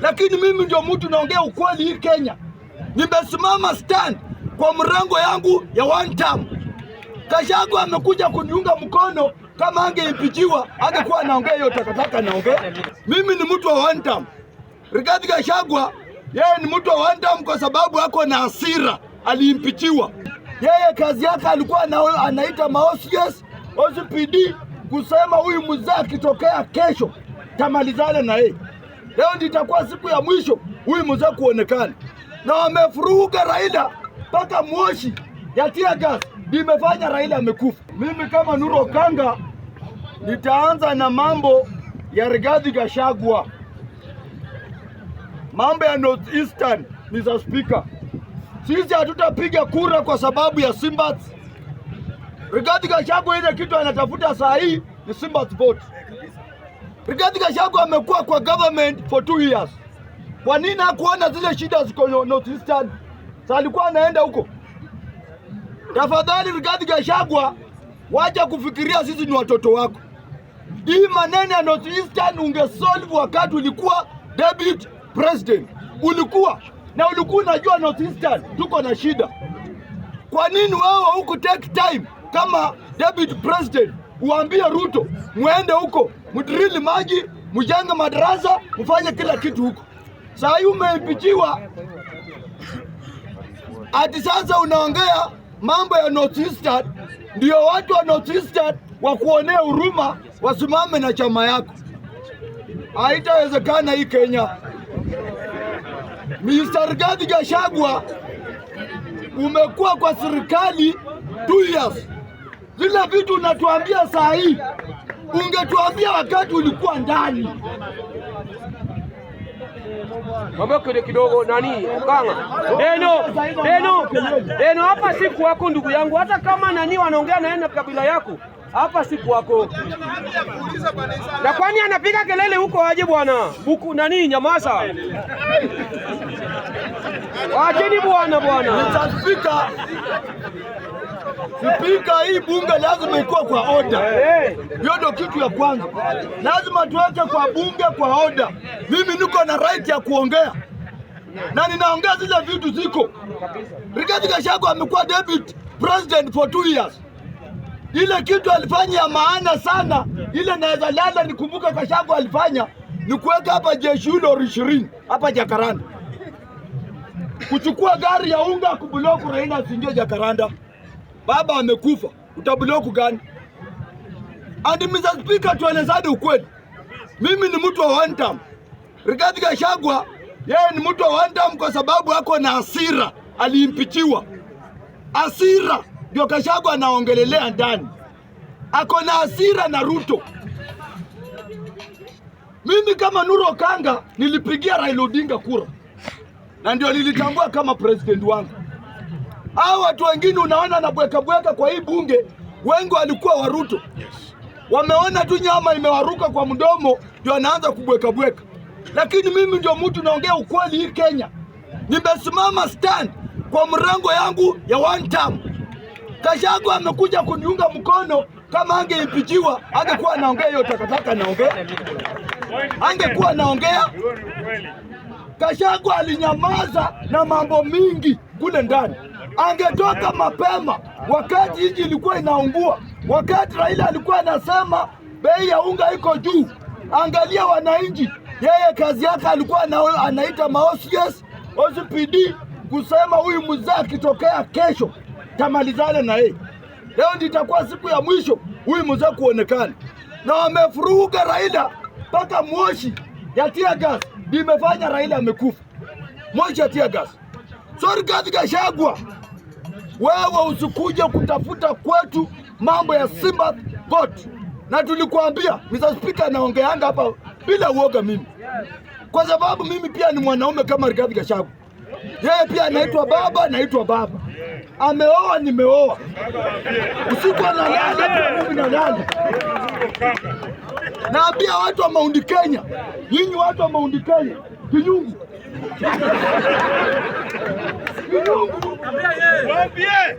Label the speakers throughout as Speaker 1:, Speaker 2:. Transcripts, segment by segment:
Speaker 1: Lakini mimi ndio mtu naongea ukweli hii Kenya. Nimesimama stand kwa mrengo yangu ya one term. Gachagua amekuja kuniunga mkono. Kama angeimpeachiwa angekuwa anaongea hiyo takataka anaongea. Mimi ni mtu wa one term. Rigathi Gachagua yeye ni mtu wa one term kwa sababu ako na hasira, aliimpeachiwa. Yeye kazi yake alikuwa anaita ma OCS, OCPD kusema huyu mzee akitokea kesho tamalizana na yeye. Leo ndio itakuwa siku ya mwisho huyu mzee kuonekana, na wamefuruga Raila mpaka moshi ya tear gas imefanya Raila amekufa. Mimi kama Nuru Okanga nitaanza na mambo ya Rigathi Gachagua, mambo ya North Eastern. Mr. Speaker, sisi hatutapiga kura kwa sababu ya sympathy. Rigathi Gachagua ile kitu anatafuta saa hii ni sympathy vote. Rigathi Gachagua amekuwa kwa government for 2 years. Kwa nini hakuona zile shida ziko North Eastern? Sasa alikuwa anaenda huko. Tafadhali Rigathi Gachagua, wacha kufikiria sisi ni watoto wako. Hii maneno ya North Eastern ungesolve wakati ulikuwa deputy president. Ulikuwa na ulikuwa unajua North Eastern tuko na shida. Kwa nini wewe huku take time kama deputy president uambie Ruto muende huko mdrill maji, mjenge madarasa, mfanye kila kitu huko? Saa hii umeimpeachiwa, ati sasa unaongea mambo ya North Eastern, ndio watu wa North Eastern wakuonea huruma wasimame na chama yako. Haitawezekana hii Kenya. Mr. Rigathi Gachagua, umekuwa kwa serikali 2 years. Zile vitu unatuambia saa hii ungetuambia wakati ulikuwa ndani.
Speaker 2: Mwambie kidogo kidogo nani Okanga. Deno, Deno, Deno, hapa si kwako ndugu yangu, hata kama nani wanaongea na yeye na kabila yako, hapa si kwako. Na kwani anapiga kelele huko aje bwana? Buku nani, nyamaza. Wacheni bwana bwana.
Speaker 1: Mr. Speaker, Spika, hii bunge lazima ikuwe kwa order. Hiyo ndio kitu ya kwanza, lazima tuweke kwa bunge kwa order. Mimi niko na right ya kuongea na ninaongea zile vitu ziko. Rigathi Gachagua amekuwa deputy president for 2 years. Ile kitu alifanya ya maana sana, ile naweza lala nikumbuka Gachagua alifanya ni kuweka hapa jeshi lori 20 hapa Jakaranda, kuchukua gari ya unga kublock Raila asiingie Jakaranda. Baba amekufa, utablock gani? And Mr. Speaker, tuelezane ukweli. Mimi ni mtu wa one term. Rigathi Gachagua yeye ni mtu wa one term kwa sababu ako na hasira, aliimpeachiwa. Hasira ndio Gachagua anaongelelea ndani, ako na hasira na Ruto. Mimi kama Nuru Okanga nilipigia Raila Odinga kura na ndio nilitambua kama president wangu. Hao watu wengine unaona na bweka bweka kwa hii bunge, wengi walikuwa wa Ruto. Wameona tu nyama imewaruka kwa mdomo, ndio anaanza kubweka bweka. Lakini mimi ndio mtu naongea ukweli hii Kenya. Nimesimama stand kwa mrengo yangu ya one term. Gachagua amekuja kuniunga mkono. Kama angeimpeachiwa angekuwa anaongea hiyo takataka anaongea, angekuwa anaongea. Gachagua alinyamaza na mambo mingi kule ndani. Angetoka mapema wakati nchi ilikuwa inaungua, wakati Raila alikuwa anasema bei ya unga iko juu. Angalia wananchi, yeye kazi yake alikuwa anaita ma OCS, OCPD kusema huyu mzee akitokea kesho tamalizana na yeye. Leo ndio itakuwa siku ya mwisho huyu mzee kuonekana, na wamefuruga Raila mpaka moshi ya tear gas imefanya Raila amekufa, moshi ya tear gas. So Rigathi Gachagua, wewe usikuje kutafuta kwetu mambo ya sympathy vote, na tulikuambia Mr. Speaker, naongeanga hapa bila uoga mimi, kwa sababu mimi pia ni mwanaume kama Rigathi Gachagua. Yeye pia anaitwa baba, naitwa baba. Ameoa, nimeoa. Usiku analala, pia mimi nalala. Naambia watu wa Mount Kenya, nyinyi watu wa Mount Kenya, kinyungu kinyungu,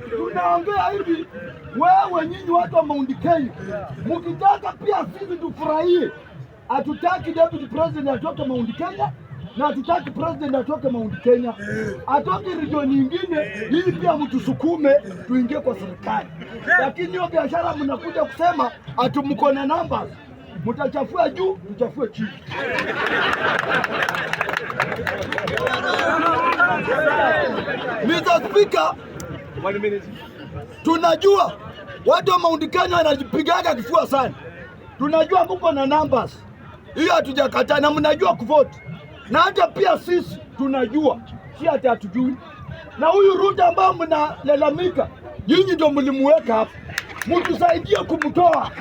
Speaker 1: tunaongea hivi. Wewe nyinyi watu wa Mount Kenya, mkitaka pia sisi tufurahie, hatutaki deputy president atoke Mount Kenya, Na hatutaki president atoke Mount Kenya, atoke region nyingine, ili pia mtusukume tuingie kwa serikali. Lakini hiyo biashara mnakuja kusema ati mko na numbers, mtachafua juu, mchafue chini. Mr. Speaker, tunajua watu wa Mount Kenya wanajipigaga kifua sana. Tunajua mko na numbers, hiyo hatujakataa, na mnajua kuvote, na hata pia sisi tunajua, si ati hatujui. Na huyu Ruto ambao mnalalamika, nyinyi ndio mlimuweka hapa, mtusaidie kumtoa.